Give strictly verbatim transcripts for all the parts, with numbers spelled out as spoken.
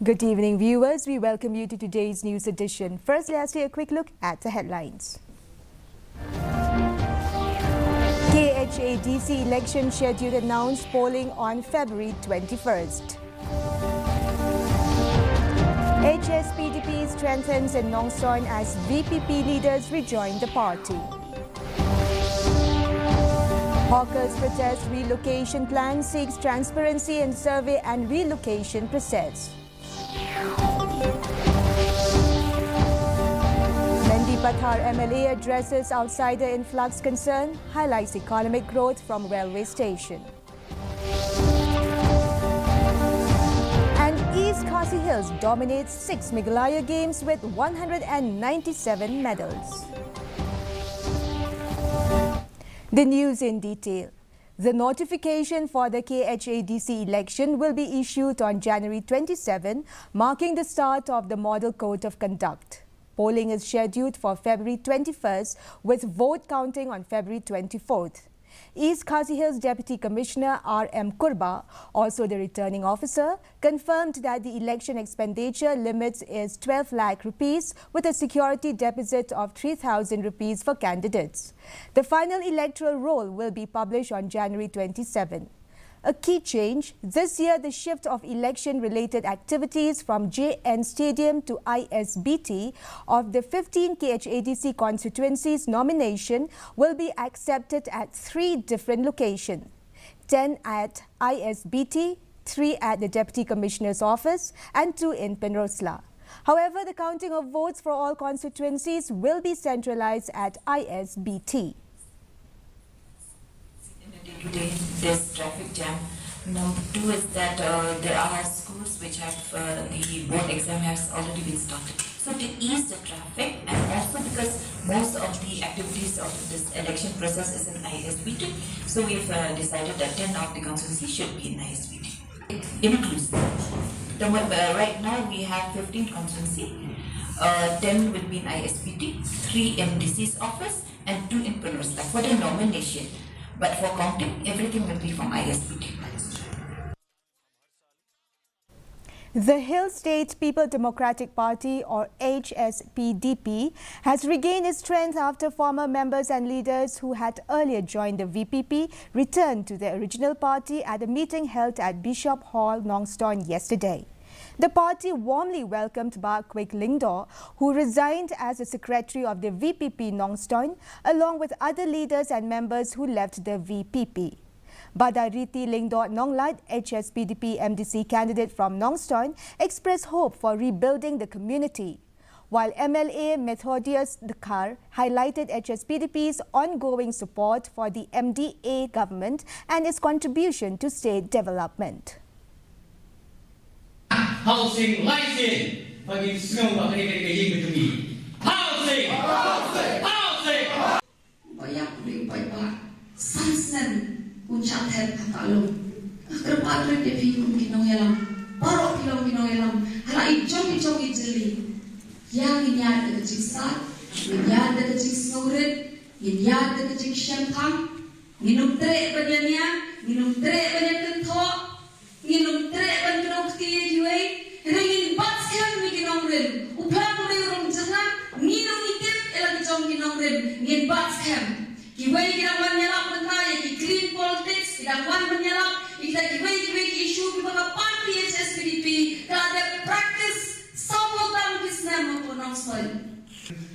Good evening, viewers. We welcome you to today's news edition. First, let's take a quick look at the headlines. K H A D C election schedule announced, polling on February twenty-first. H S P D P strengthens in Nongstoin as V P P leaders rejoin the party. Hawkers protest relocation plan, seeks transparency in survey and relocation process. Mendipathar M L A addresses outsider influx concern, highlights economic growth from railway station. And East Khasi Hills dominates six Meghalaya Games with one hundred and ninety-seven medals. The news in detail. The notification for the K H A D C election will be issued on January twenty-seven, marking the start of the Model Code of Conduct. Polling is scheduled for February twenty-first, with vote counting on February twenty-fourth. East Khasi Hills Deputy Commissioner R M Kurbah, also the returning officer, confirmed that the election expenditure limit is twelve lakh rupees, with a security deposit of three thousand rupees for candidates. The final electoral roll will be published on January twenty-seven. A key change this year, the shift of election related activities from J N Stadium to I S B T of the fifteen K H A D C constituencies nomination will be accepted at three different locations, ten at I S B T, three at the Deputy Commissioner's office, and two in Pynursla. However, the counting of votes for all constituencies will be centralized at I S B T. Today, there's traffic jam. Number two is that uh, there are schools which have uh, the board exam has already been started. So to ease the traffic, and also because most of the activities of this election process is in I S B T, so we've uh, decided that ten of the constituency should be in I S B T. Inclusive. The, uh, right now we have fifteen constituency, uh, ten would be in I S B T, three M D C's office, and two in Pynursla for the nomination. But for counting, everything will be from I S B T. The Hill State People Democratic Party, or H S P D P, has regained its strength after former members and leaders who had earlier joined the V P P returned to their original party at a meeting held at Bishop Hall, Nongstoin, yesterday. The party warmly welcomed Bah Kwek Lyngdoh, who resigned as the secretary of the V P P Nongstoin, along with other leaders and members who left the V P P. Bah Dairiti Lyngdoh Nonglait, H S P D P M D C candidate from Nongstoin, expressed hope for rebuilding the community, while M L A Methodius Dkhar highlighted H S P D P's ongoing support for the M D A government and its contribution to state development. Housing, lai sien, ba ngin sngew ba kane ka dei ka ïing ka jong ngi. Housing! Housing! Housing! Ba ïap u dei u paidbah. San snem un shah thep ha ka lum. Nga kyrpad rit ïa phi kum ki nongïalam. Baroh phi long ki nongïalam ha la i jong i jong i jylli. Ïa ngin ïaid da ka jingsat, ngin ïaid da ka jingsngewrit, ngin ïaid da ka jingshemphang. Ngin ym treh ban ïania, ngin ym treh ban ïakynthoh, ngin ym treh ban kdew kti ïa kiwei. Hynrei ngin bat skhem ïa ki nongrim. U Blei u dei u rung jingngeit, ngin ym itip ïa la ki jong ki nongrim, ngin bat skhem. Kiwei ki dang wan ïalap mynta ïa ki clean politics, ki dang wan ban ïalap ïa kita kiwei kiwei ki issue kiba ka party H S P D P ka la dep practice sawphew tam ki snem hapoh Nongstoiñ.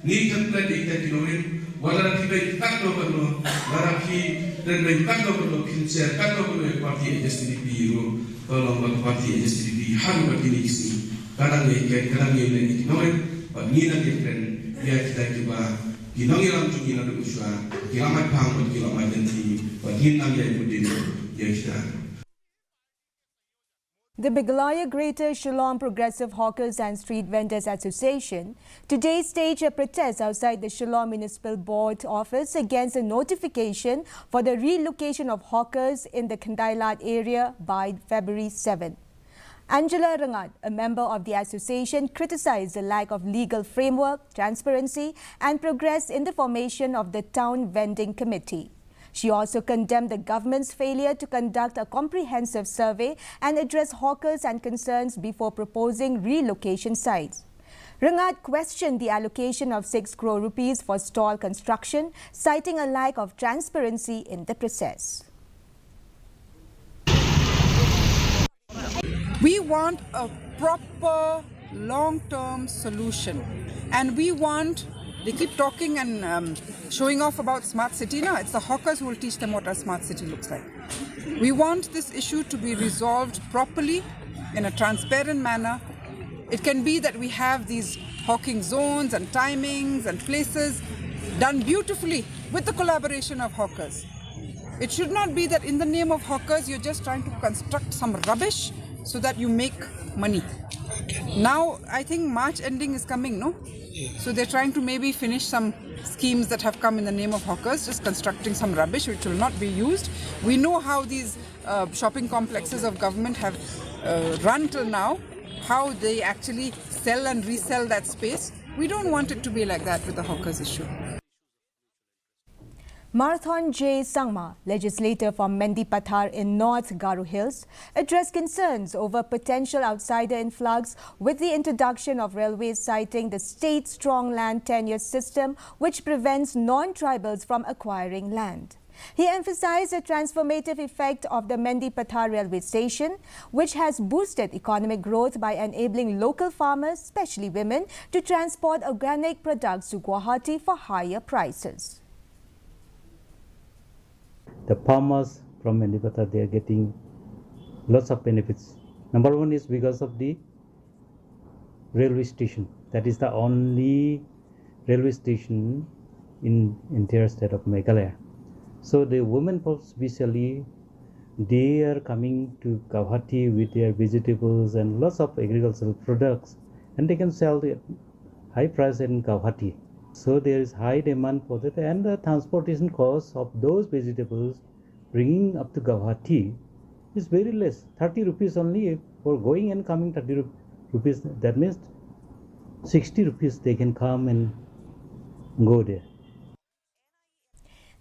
Ngi kyrpad ïa kita ki nongrim, wat lada phi beiñ katno katno, lada phi beiñ katno katno, phin share katno katno ïa ka party H S P D P ruh, ka long ba ka party H S P D P haduh ba kine ki sngi ka dang ïai kren, ka dang ïai leh ïa ki nongrim, bad ngi nang ïai kren ïa kita kiba, ki nongïalam jong ngi naduh mynshuwa, ki la mad phang bad ki la mad lynti, bad ngin nang ïai bud ïa kita. The Meghalaya Greater Shillong Progressive Hawkers and Street Vendors Association today staged a protest outside the Shillong Municipal Board office against a notification for the relocation of hawkers in the Khyndai Lad area by February seven. Angela Rngat, a member of the association, criticized the lack of legal framework, transparency, and progress in the formation of the Town Vending Committee. She also condemned the government's failure to conduct a comprehensive survey and address hawkers and concerns before proposing relocation sites. Rangat questioned the allocation of six crore rupees for stall construction, citing a lack of transparency in the process. We want a proper long-term solution. And we want, they keep talking and um, showing off about smart city. No, it's the hawkers who will teach them what a smart city looks like. We want this issue to be resolved properly in a transparent manner. It can be that we have these hawking zones and timings and places done beautifully with the collaboration of hawkers. It should not be that in the name of hawkers, you're just trying to construct some rubbish so that you make money. Now, I think March ending is coming, no? So they're trying to maybe finish some schemes that have come in the name of hawkers, just constructing some rubbish which will not be used. We know how these uh, shopping complexes of government have uh, run till now, how they actually sell and resell that space. We don't want it to be like that with the hawkers issue. Marthon J Sangma, legislator from Mendipathar in North Garo Hills, addressed concerns over potential outsider influx with the introduction of railways, citing the state's strong land tenure system, which prevents non-tribals from acquiring land. He emphasized the transformative effect of the Mendipathar railway station, which has boosted economic growth by enabling local farmers, especially women, to transport organic products to Guwahati for higher prices. The farmers from Mendipathar, they are getting lots of benefits. Number one is because of the railway station. That is the only railway station in entire state of Meghalaya. So the women folks, specially, they are coming to Guwahati with their vegetables and lots of agricultural products, and they can sell the high price in Guwahati. So there is high demand for that, and the transportation cost of those vegetables bringing up to Guwahati is very less. Thirty rupees only for going and coming, thirty rupees. That means sixty rupees they can come and go there.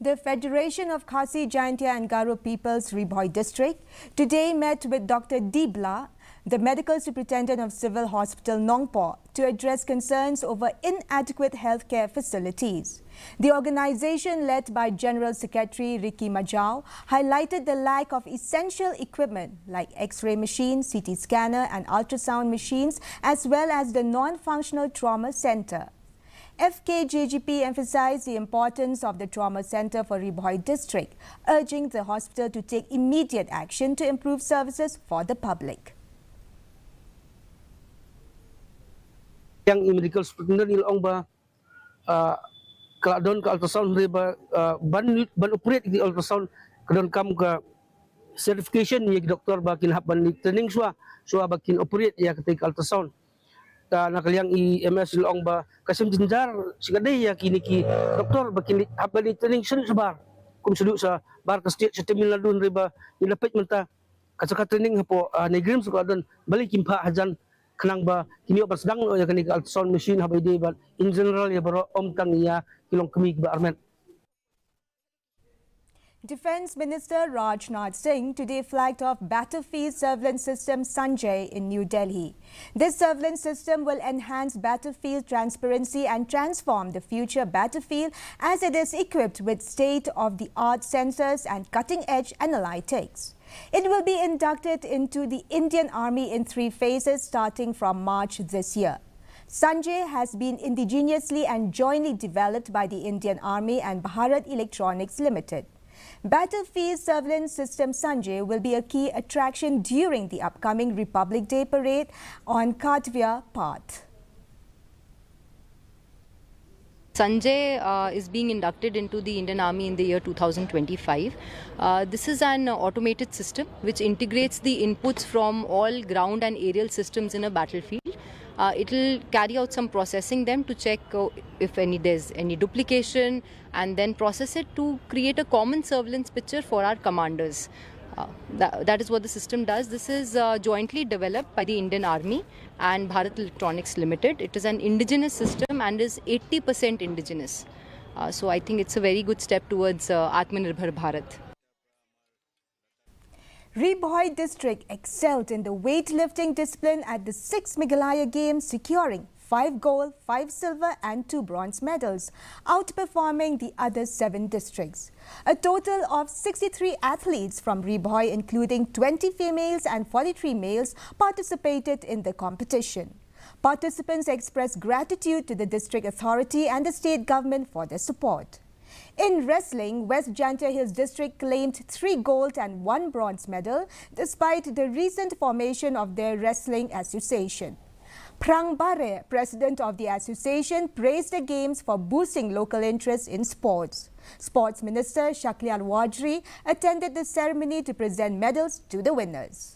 The Federation of Khasi Jaintia and Garo Peoples Ri Bhoi District today met with Doctor Dibla, the medical superintendent of Civil Hospital Nongpoh, to address concerns over inadequate healthcare facilities. The organization, led by General Secretary Ricky Majau, highlighted the lack of essential equipment like X-ray machine, C T scanner and ultrasound machines, as well as the non-functional trauma center. F K J G P emphasized the importance of the trauma center for Ri Bhoi district, urging the hospital to take immediate action to improve services for the public. Yang i medical superintendent i la ong ba ka la don ka ultrasound, hynrei ba ban ban operate ki ultrasound ka don kam ka certification ïa ki doktor ba kin hap ban training shuwa shuwa ba kin operate ïa kata ka ultrasound. Ta na ka liang i M S i la ong ba ka shem jynjar shikatdei ïa kine ki doktor ba kin hap ban training shen shabar kum shu dei shabar ka state sha Tamil Nadu, hynrei ba ngi la peit mynta ka jaka training hapoh NEIGRIHMS ka la don, balei kim phah hajan khnang ba kin ïoh ban sdang ïa kane ka ultrasound machine haba ïadei bad in general ïa baroh, ym tang ïa ki longkmie kiba armet. Defence Minister Rajnath Singh today flagged off Battlefield Surveillance System Sanjay in New Delhi. This surveillance system will enhance battlefield transparency and transform the future battlefield as it is equipped with state-of-the-art sensors and cutting-edge analytics. It will be inducted into the Indian Army in three phases starting from March this year. Sanjay has been indigenously and jointly developed by the Indian Army and Bharat Electronics Limited. Battlefield Surveillance System Sanjay will be a key attraction during the upcoming Republic Day Parade on Khatvia Path. Sanjay uh, is being inducted into the Indian Army in the year two thousand twenty-five. Uh, this is an automated system which integrates the inputs from all ground and aerial systems in a battlefield. Uh, it will carry out some processing then to check uh, if any there's any duplication, and then process it to create a common surveillance picture for our commanders. Uh, that, that is what the system does. This is uh, jointly developed by the Indian Army and Bharat Electronics Limited. It is an indigenous system and is eighty percent indigenous. Uh, so I think it's a very good step towards uh, Atmanirbhar Bharat. Ri Bhoi district excelled in the weightlifting discipline at the sixth Meghalaya Games, securing five gold, five silver, and two bronze medals, outperforming the other seven districts. A total of sixty-three athletes from Ri Bhoi, including twenty females and forty-three males, participated in the competition. Participants expressed gratitude to the district authority and the state government for their support. In wrestling, West Jaintia Hills District claimed three gold and one bronze medal despite the recent formation of their wrestling association. Prang Bare, president of the association, praised the games for boosting local interest in sports. Sports Minister Shakliar Warjri attended the ceremony to present medals to the winners.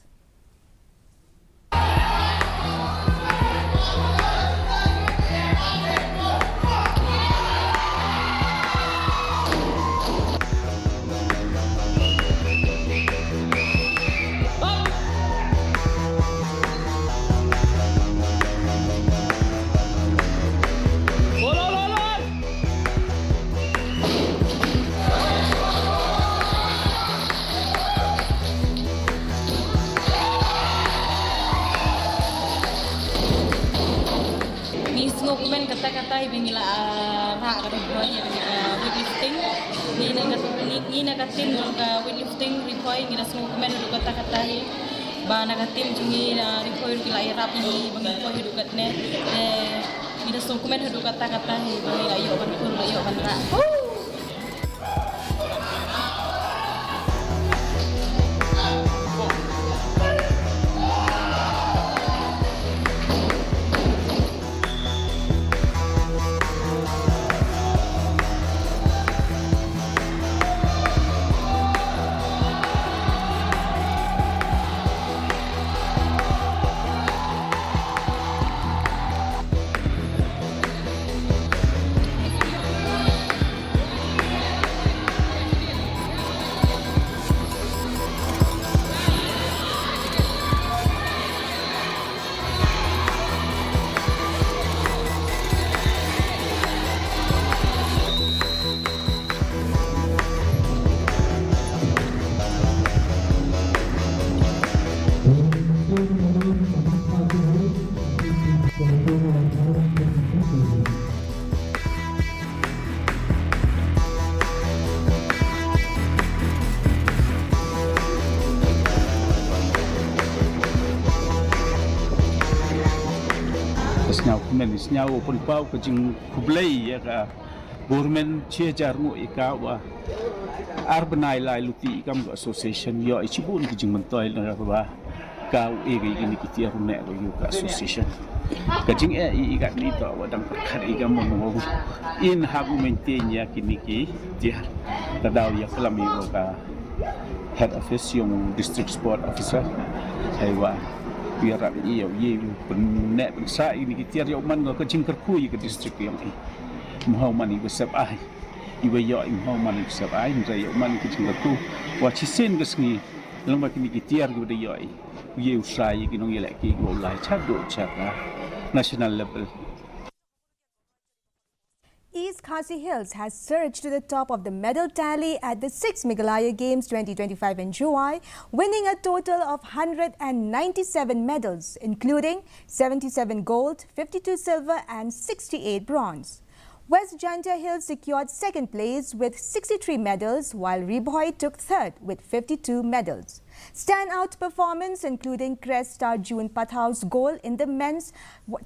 Ngi sngewkmen katta katta hi ba ngi la, ah, rah ka Ri Bhoi ïa ka, ah, weightlifting. Ngi na ka, ngi, ngi na ka team jong ka weightlifting Ri Bhoi ngi la sngewkmen haduh katta katta hi. Ba na ka team jong ngi, ah, Ri Bhoi ruh ki la ïarap ïa ngi ba ngi poi haduh katne. Te ngi la sngewkmen haduh katta katta hi ba ngi la ïoh ban poi, la ïoh ban rah. Sngewkmen, sngewbha pynpaw ka jingkhublei ïa ka government, shi hajar nguh ïa ka, wa ar bnai lai luti ïa ka association, ïoh ïa shibun ki jingmyntoi na ka, wa ka u e ka ïa kine ki tiar u neh ka ïa ka association. Ka jingeh ïa ka ni to wa dang pyrkhat ïa ka mon wa in hap u maintain ïa kine ki tiar. Ka daw ïa klam ïa ka head office ïa u district sport officer. Hei wa ïa rap ïa u ïa u pynneh pynsah ïa kine ki tiar ïa u man ka jingkyrkhu ïa ka district ïa u. Mhaw man ïa u sep ai. Iwa ïoh i mhaw man i sep ai, hynrei ïoh man ki jingkyrkhu. Wa shisien ka sngi, lyngba kine ki tiar kiwa da ïoh i. Ye u sa ïa ki nongïalehkai kiwa u lai cha dooh cha ka national level. East Khasi Hills has surged to the top of the medal tally at the sixth Meghalaya Games twenty twenty-five in Jowai, winning a total of hundred and ninety-seven medals, including seventy-seven gold, fifty-two silver and sixty-eight bronze. West Jaintia Hills secured second place with sixty-three medals, while Ri Bhoi took third with fifty-two medals. Standout performance including Cresta June Pathao's gold in the men's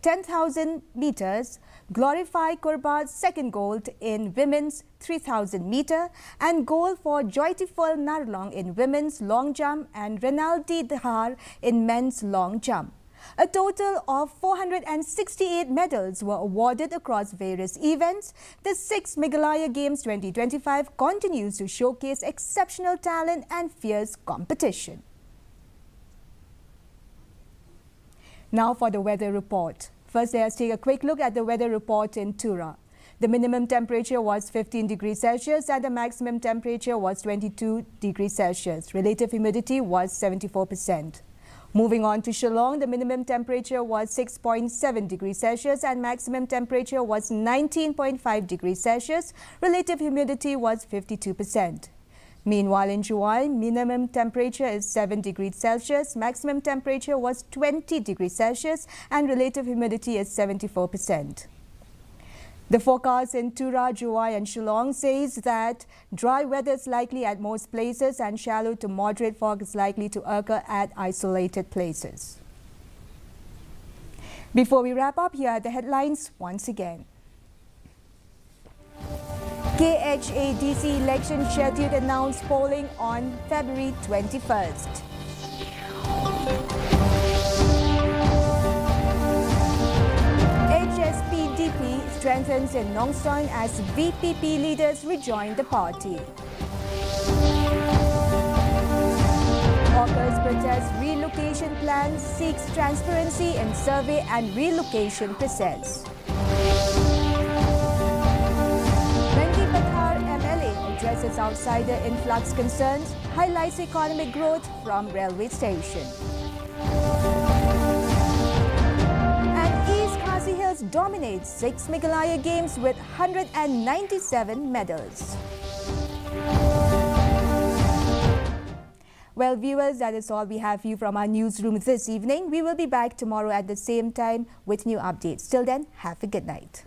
ten thousand meters, Glorify Kurba's second gold in women's three thousand meter, and gold for Joytiful Narlong in women's long jump and Renaldi Dhar in men's long jump. A total of four hundred and sixty-eight medals were awarded across various events. The sixth Meghalaya Games twenty twenty-five continues to showcase exceptional talent and fierce competition. Now for the weather report. First, let us take a quick look at the weather report in Tura. The minimum temperature was fifteen degrees Celsius and the maximum temperature was twenty-two degrees Celsius. Relative humidity was seventy-four percent. Moving on to Shillong, the minimum temperature was six point seven degrees Celsius and maximum temperature was nineteen point five degrees Celsius. Relative humidity was fifty-two percent. Meanwhile, in Jowai, minimum temperature is seven degrees Celsius, maximum temperature was twenty degrees Celsius, and relative humidity is seventy-four percent. The forecast in Tura, Jowai, and Shillong says that dry weather is likely at most places and shallow to moderate fog is likely to occur at isolated places. Before we wrap up, here are the headlines once again. K H A D C election scheduled, announced polling on February twenty-first. H S P D P strengthens in Nongstoin as V P P leaders rejoin the party. Hawkers protest relocation plan, seeks transparency in survey and relocation process. Mendipathar M L A addresses outsider influx concerns, highlights economic growth from railway station. And East Khasi Hills dominates six Meghalaya Games with hundred and ninety-seven medals. Well, viewers, that is all we have for you from our newsroom this evening. We will be back tomorrow at the same time with new updates. Till then, have a good night.